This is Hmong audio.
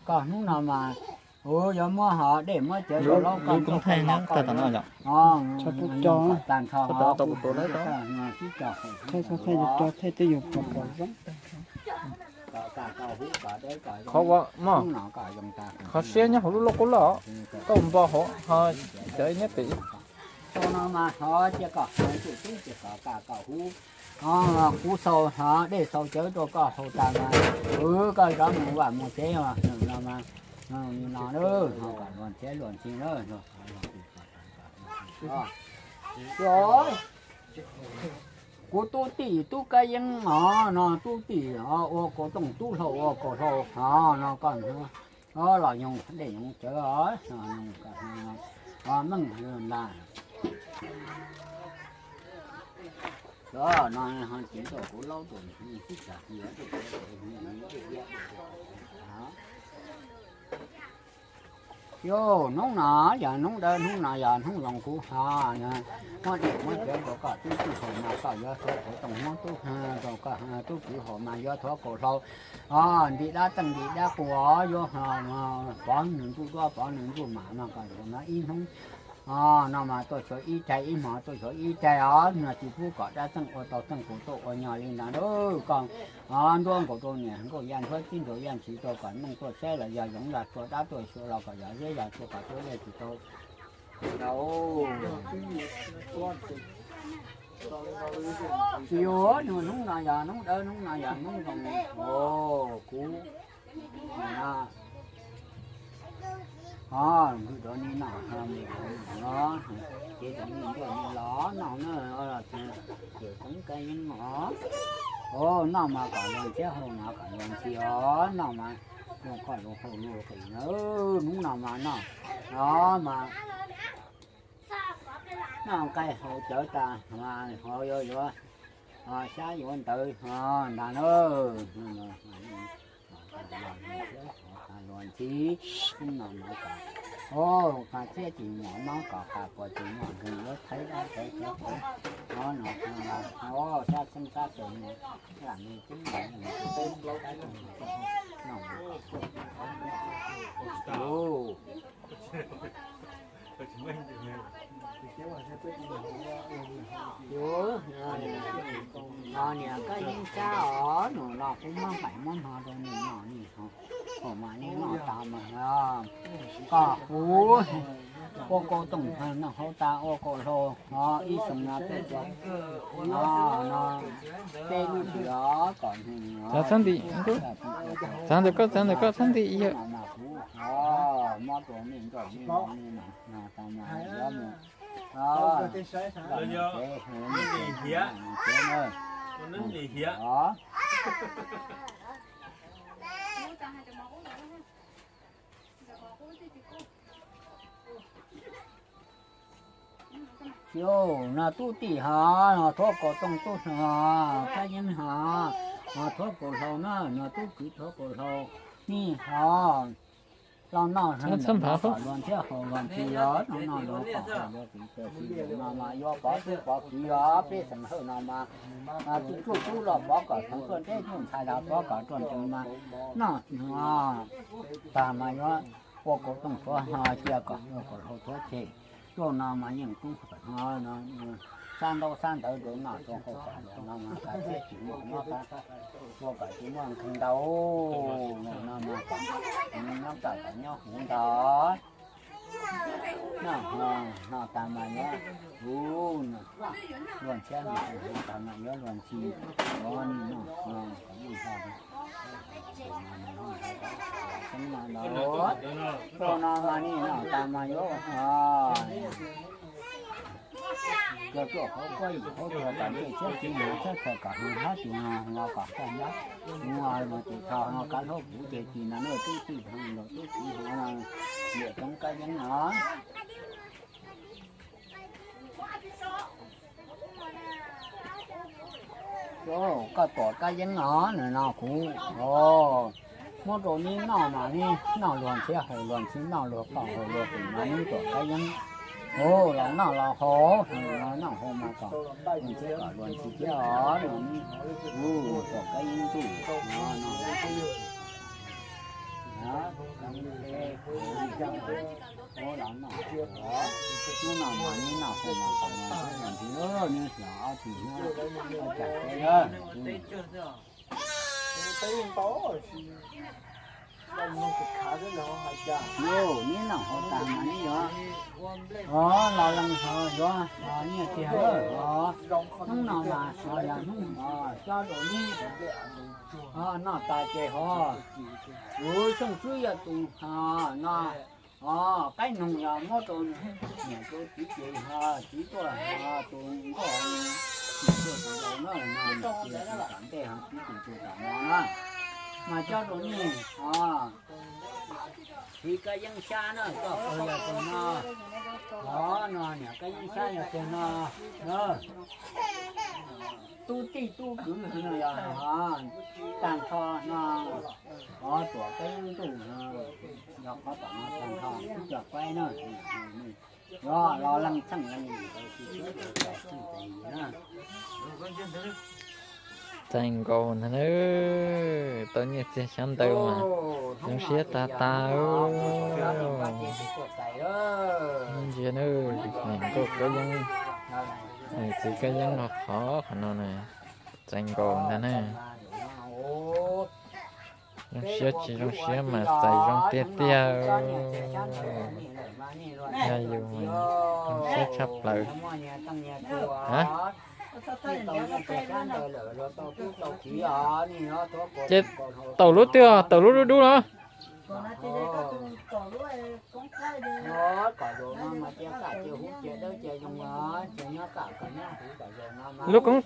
Koj hnub no mas, ua yuav muab ho dej muab cawv rau laub koj thaij tag tom no yom. Tag nrho, thaij tej yus pom pom zoo. Qhov ua mog, qhov siab nyob hauv lub lauj kaub loj, koj npo hauv ho cawv nyob pem. Tau no mas thov cia kom hais tus tub ces kom kam kom huv, kuv xaus ho dej xaus cawv rau koj haus tas mas, koj rov mus vaj mus tsev os no mas, no kom luag ntxhiab luag ntxhi na. Kuv tub tij tub kab yeeb os, no tub tij ua kaus tooj tub hlau ua kaus hlau os, no koj los yoog dej yoog cawv os, meej ntag. No ho tsis tau kuv laub tus sib tag. Yog hnub no yog hnub dawb, hnub no yog hnub zoo kuv ho muab dej muab cawv rau koj tub tij haus mas koj yuav thov kaus tooj muab tub rau koj tub kwv haus mas yuav thov kaus hlau. Nti dab txeej nti dab qus yuav pov nws ntuj duab pov nws ntuj mam no koj yuav no ib hnub no mas tuaj xyuas ib caig ib hmo tuaj xyuas ib caig os, no tsis pub kom dab txeej ua tau txeej qus tuaj ua nyog li ntawd lauj. Koj nruab nkaus rau niam nkauj yaj ntxhuab txib nraug yaj ntxhis rau kom neej tuaj saib los yog yoov yog tsua dab tuaj xyuas los kom yog zeb yog tsua kom tsua dej tsis tau. Tsis yuav, hnub no yog hnub dawb, hnub no yog hnub zoo. Kuv o, hwj rov ni no, ces rov ni ntuj ni los no na, ces txoov kab yeeb os. O, noj mas kom luag ntxhiab haus mas kom luag ntxhi os, noj mas luag koj luag haus luag qis na, hnub no mas noj, o mas noj nqaij haus cawv tas mas ho yuav yuav xyab yuav ntawv ho ntag na. Luag ntxhi, hnub no mas kom, o, qas txiab tsis mos mob kom qas puas tsis mos nkeeg yuav thaib dab thaib cawv qhov no, o, sab xeeb sab xeem lam me tub no, no niam koj yeej sab os, nus no kuv muab nqaij muab hno rau nws noj ni, haum mas nej noj tas mas koj huv, ua kaus tooj noj hauv tas ua kaus hlau, ib xyoo no peb, no, no peb lub hlis os kom txav ntawm koj, txav ntawm koj txhob nti ib yam. Mob rau nej nrog nej no, tas mas yuav mus, Yus no tub tij ho, no thuab kaus tooj tub ho, kab yeeb ho, no thuab kaus hlau na, no tub kwv thuab kaus hlau, nij ho, los noj, txhob nphav kom luag ntxhiab haus luag ntxhi os, noj noj luag kom haus luag qis, tam sim no mas yuav pov tub pov kwv os, peb xeem Hawj no mas tub tsuj tub los pov kom hloov tuaj deb, tub ntxhais los pov kom ruaj nrees mas noj tag mas yuav ua kaus tooj thuav ho cia kom ua kaus hlau thuav ceg. Zaum no mas yeej tub ho no, sab ntaub sab ntawv rau noj rau haus kom luag no mas kav txiab tsis muaj mob, ua kom tsis muaj nkeeg ntau, no mas kom nyob txawj kom nyob huv ntag. Noj ho, noj tas mas yuav huv, luag ntxhiab noj tas mas yuav luag ntxhi, ua nij noj ho kom noj ho. Zaum no mas nij noj tas mas yuav ho. Cov ruaj qhov kuab yim qhov tuag tom ntej thiab txiv neej thiab txhais kom hwm hab tus no los kom txaj nyob, tus no tus tho no kav hlub kuv ces tsis nas noj tub tij ho nrog tub txiv ho, niam txoov kab yeeb no. Koj tuam kab yeeb no, nws no kuv, o, muab rau neb noj mas neb noj luag ntxhiab haus luag ntxhi, noj luag qoj haus luag qis mas neb tuam kab yeeb. O, los noj los haus, los noj haus mas kom luag ntxhiab kom luag ntxhi thiab os, no neb, u, tuam kab yeeb ntuj no, no. Hnub no mas neb noj xwb no, neb xyov ob tug nyob ua cas teb lawm. Neb noj hauv tas mas neb yuav, o, los lees ho yuav nyiaj tiag lawm os. Hnub no mas ho yog hnub cob rau neb, o, noj tas ces ho, kuv Xyooj Tswb yog tus ho no, o, qaib noog yog muab rau niam rau txiv ces ho txiv tuaj ho tus nkauj, niam tuaj tus laus na, no niam tus tom ntej ho txiv tus tus tom no na. Mas cob rau nej, o, txiv Kab Yeeb Xyab na, koj pawg yog tus no, o, no niam Kab Yeeb Xyab yog tus no na. Tub tij tub kwv no yog ho tag nrho no, o, tuam Kab Yeeb Ntuj no, yog qhov tom no tag nrho ib co qaib na. Yuav los lees txheej lees ntawd, txheej tes na. Txais nkaus ntag na, tau nyiaj txiag xyab ntawv mas zoo siab tag tag. Ntsia na, niam nkauj Kab Yeeb, niam txiv Kab Yeeb los qhov qhov no na, txais nkaus ntag na. Zoo siab tsis zoo siab mas txais zoo tiag tiag. Yog yus zoo siab tshaj plaws. Ha? Ces taum lub twg, taum lub dub dub no. Lub koob.